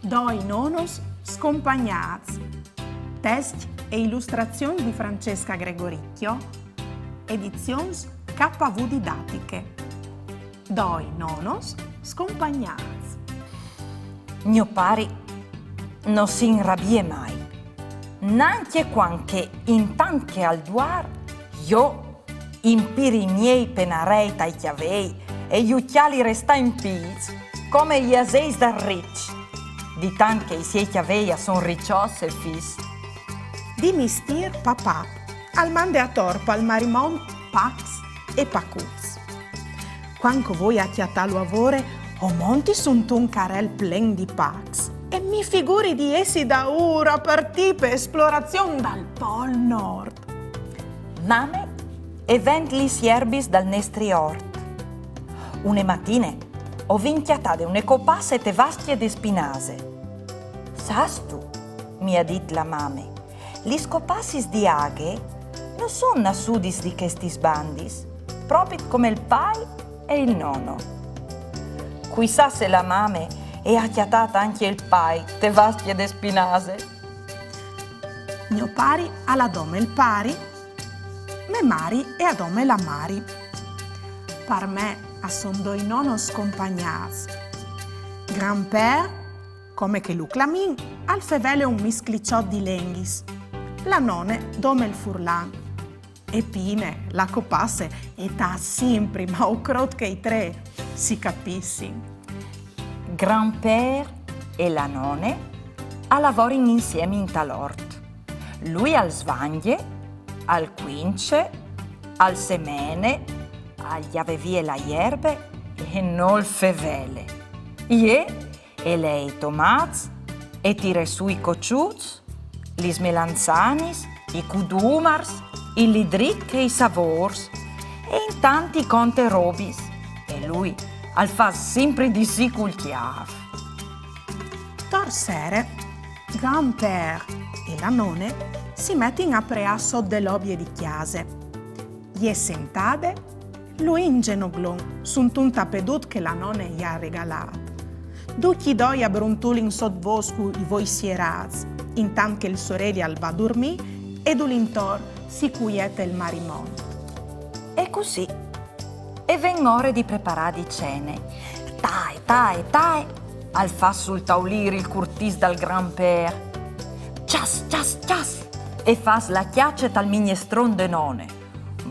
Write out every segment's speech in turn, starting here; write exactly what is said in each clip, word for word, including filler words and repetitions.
Doi nonos scompagnâts. Test e ilustrazion di Francesca Gregoricchio, edizions K V Didatiche. Doi nonos scompagnâts. Gno pari no si inrabie mai, nancje cuant che, intant che al duar, jo i impiri i miei penarei tai cjavei e ju cjali restâ in pîts, come i aseis dal riç, di tant che i siei cjavei a son riçots e fis. Di mistîr papà al mande ator pal marimont pacs e pacuts. Cuant che o voi a cjatâlu a vore, o monti suntun carel plen di pacs e mi figuri di jessi daûr a partî pe esplorazion dal Pol Nord. Mame e vent lis jerbis dal nestri ort. Une matine o vin cjatade une copasse te vascje de spinase. Sâstu, mi à dit la mame, lis copassis di aghe no son nassudis di chestis bandis, propit come il pai e il nono. Cuissà se la mame e à cjatât ancje il pai te vascje de spinase. Gno pari al à dome il pari, me mari e à dome la mari. Par me a son doi nonos scompagnâts. Grand-père, come che lu clamìn, al fevele un miscliçot di lenghis. La none dome il furlan. E Pine, la copasse, e tâs simpri, ma o crôt che i trê si capissin. Grand-père e la none a lavorin insiemi intal ort. Lui al svangje, al cuince, al semene, al gjave vie la jerbe e nol fevele. Jê e lee i tomâts, e tire sù i coçuts, lis melanzanis, i cudumars, il lidric e i savôrs, e intant i conte robis, e lui al fâs simpri di sì cul cjâf. Tor sere, grand-père e la none si metin a preâ sot de lobie di cjase. Jê sentade, lui in zenoglon, suntun tapedut che la none i à regalât. Ducj i doi a bruntulin sot vôs cui voi sierâts, intant che il soreli al va a durmî e dulintor si cuiete il marimont. E cussì e ven ore di preparâ di cene. Tae, tae, tae, al fâs sul taulîr il curtìs dal grand-père. Cjas, cjas, cjas, e fâs la cjace tal mignestron de none.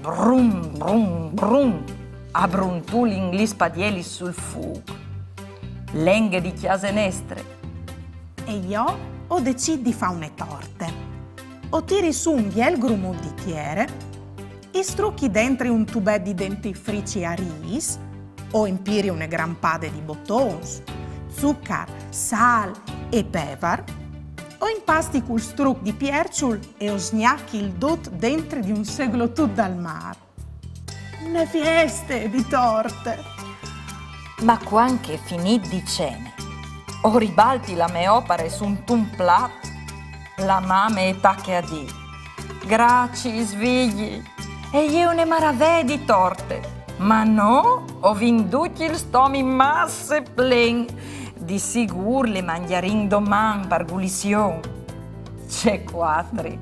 Brum, brum, brum, a bruntulin lis padielis sul fûc. Lenghe di cjase nestre. E jo o decît di fâ une torte. O tiri sù un biel grumut di tiere, i struchi dentri un tubet di dentifrici a rîs, o impiri une grampade di botons, zucar, sâl e pevar, o impasti cul struc di pierçul e o sgnachi il dut dentri di un seglotut dal mâr. Une fieste di torte! Ma cuant che, finît di cene, o ribalti la mê opare suntun plat, la mame e tache a dî: Graciis, Vigji, e je une maravee di torte, ma nô o vin ducj il stomi masse plen, di sigûr le mangjarìn doman par gulizion. Ce cuatri!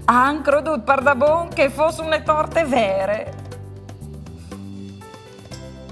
A àn crodût pardabon che e fos une torte vere.